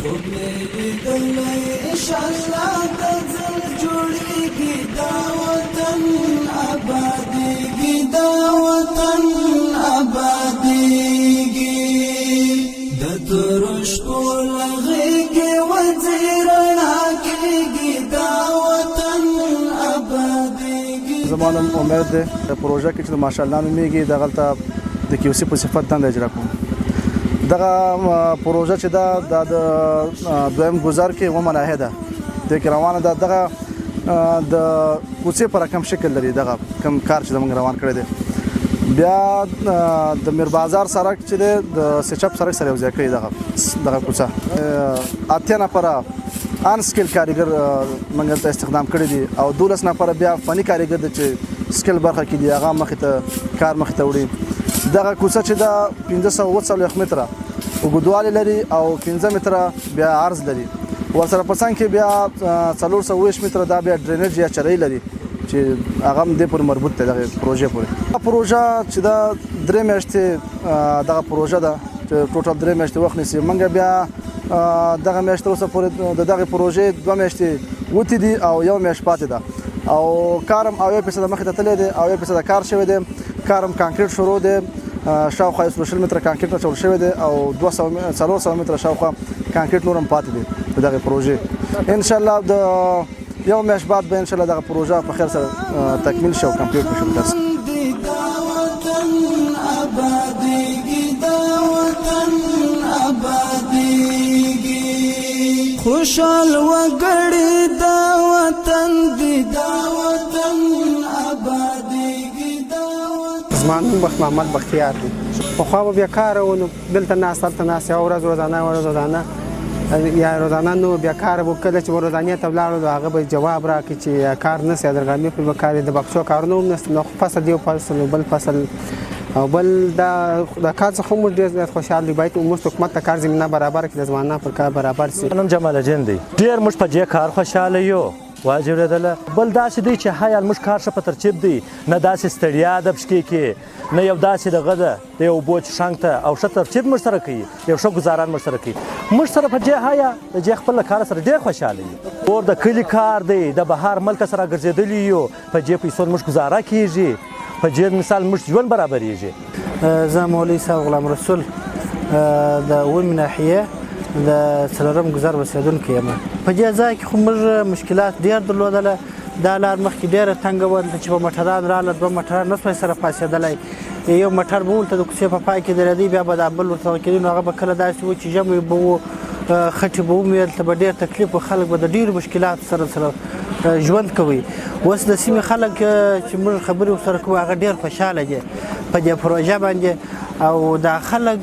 خوب مې لیدلی انشاءالله دا ځل جوړیږي دا وطن آبادیږي دا وطن آبادیږي د تورو شپو له غېږې وځي رڼا کېږي دا وطن آبادیږي. زما نوم عمر دی. پروژه کې چې د ماشاءالله نومېږي، دغلته د کیوسي په صفت دنده اجرا کوم. دغه پروژه چې ده، دا د دویم ګذر کې اومه ناحیه ده، دې کې روانه ده. دغه د کوڅې په رقم شکل لري. دغه کم کار چې زمونږ روان کړی دی، بیا د میربازار سړک چې دی، د سچپ سړک سره یو ځای کوي. دغه کوڅه 80 نفره ان سکیل کاریګر موږ دلته استخدام کړي دي او 12 نفره بیا فني کاریګر دي چې سکیل برخه کې دي، هغه مخې ته کار مخې ته وړي. دغه کوڅه چې ده، 547 متره اوږدوالی لري او 5 متره بیا عرض لري. ورسره په څنګ کې بیا 420 متره دا بیا ډرینج یا چرۍ لري چې هغه هم دې پورې مربوط دی، دغه پروژې پورې. پروژه چې دا 3 میاشتې دغه پروژه ده چې ټوټل 3 میاشتې وخت نیسي. موږ بیا دغه میاشت تر اوسه پورې د دغه پروژې 2 میاشتې وتې دي او یو میاشت پاتې ده او کار هم 70% مخې ته تللی دی، 70% کار شوی دی. کار هم کانکریټ شروع دی، شاوخوا 120 متره کانکریټ اچول شوی دی او 200، 400 متره شاوخوا کانکریټ نور هم پاتې دی د دغه پروژې. ان شاء الله د یو میاشت بعد به ان شاء الله دغه پروژه په خیر سره تکمیل شي او کمپلیټ شي په خیر سره. دا وطن آبادیږي، دا وطن آبادیږي، خوشحال وګړي دا وطن دی، دا وطن آبادیږي، دا وطن. زما نوم بخت محمد بختیار دی. پخوا به بیا کار و، نو دلته ناست، هلته ناست، یوه ورځ روزانه، یوه ورځ روزانه یا روزانه، نو بیا کار و. کله چې به روزانې ته ولاړو، نو هغه به جواب راکړي چې کار نشته، د غرمې پورې به کار د باغچو کارونه هم نشته. نو فصل یو فصل بل فصل او بل دا د کار څخه موږ ډېر زیات خوشحال دي. باید موږ حکومت ته کار زمینه برابره کړي، د ځوانان پر کار برابر شي. نوم جمال الدین دی. ډېر موږ په دې کار خوشحاله یو. واجبېدله بل داسې دی چې حیال موږ کار ښه په ترتیب دی، نه داسې ستړیا ده پښکې کې، نه یو داسې دغه ده د یو بوج شنګ ته او ښه ترتیب موږ سره کوي، یو ښه ګزاران موږ سره کوي. موږ سره په دې حیا د دې خپل کار سره ډېر خوشحاله یو. اور د کلي کار دی، د بهر ملک سره ګرځېدلی یو. په دې پیسو موږ ګزاره کیږي، په دې مثال موږ ژوند برابرېږي. زه مولوي صاحب غلام رسول د اومې ناحیې د څلورم ګذر اوسېدونکی یم. په دې ځای کې خو موږ مشکلات ډېر درلودله. دا لار مخکې ډېره تنګه وه. دلته چې به موټران راغله، دوه موټران نه سوای سره پاڅېدلی. یو موټر به ورته د کوڅې په پای کې درېدی، بیا به دا بل ورته کېدی. نو هغه به کله داسې و چې ژمی به و، خټې به ومې، هلته به ډېر تکلیف و، خلک به د ډېرو مشکلاتو سره ژوند کوي. اوس د سیمې خلک چې موږ خبرې ورسره کوو، هغه ډېر خوشحاله دي په دې پروژه باندې او دا خلک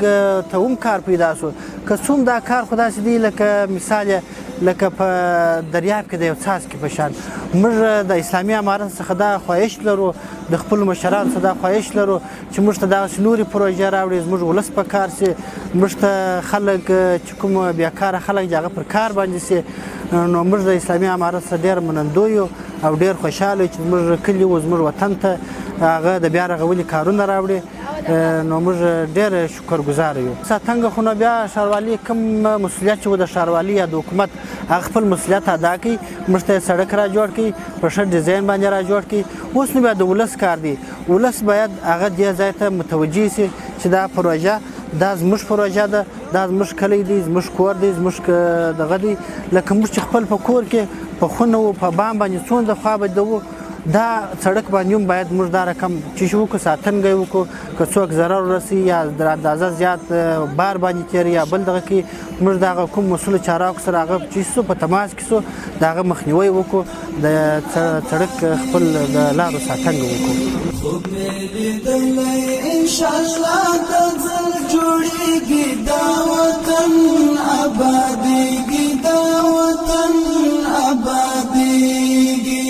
ته هم کار پیدا شو. که څه هم دا کار خو داسې دی لکه مثال یې لکه په دریاب کې د یو څاڅکي په شان. موږ د اسلامي امارت څخه دا خواهش لرو، د خپلو مشرانو څخه دا خواهش لرو چې موږ ته دغسې نورې پروژې راوړي، زموږ ولس په کار شي، موږ ته خلک چې کوم بېکاره خلک دي، هغه پر کار باندې شي. نو موږ د اسلامي امارت څخه ډېر منندوی یو او ډېر خوشحاله یو چې زموږ کلي و زموږ وطن ته هغه د بیا رغونې کارونه راوړي. نو موږ ډېر شکرګزار یو. ساتنګ خو نو بیا ښاروالي کوم مسؤلیت چې و د ښاروالي یا د حکومت، هغه خپل مسؤلیت ادا کړي، موږ ته سړک را جوړ کړي، په ښه ډیزاین باندې را جوړ کړي. اوس نو بیا د ولس کار دی. ولس باید هغه دې ځای ته متوجه شي چې دا پروژه دا زموږ پروژه ده، دا زموږ کلی دی، زموږ کور دی، زموږ دغه دی. لکه موږ چې خپل په کور کې په خونه و په بام باندې څومره خوا بدوو، دا سړک باندې هم باید موږ دا رقم چې شو وکړو، ساتنګی وکړو. که څوک ضرر ورسي یا در اندازه زیات بار باندې تېر یا بل دغه کې، موږ د هغه کوم مسؤل چاراکو سره هغه چې شو په تماس کې شو، د هغه مخنیوی وکړو، د سړک خپل د لارو ساتنګ وکړو. خوب مې لیدلی انشاءالله دا ځل جوړیږي دا وطن آبادیږي، دا وطن آبادیږي،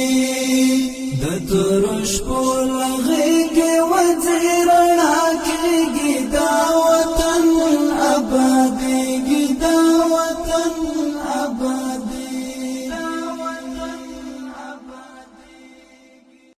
د تورو شپو له غېږې وځي.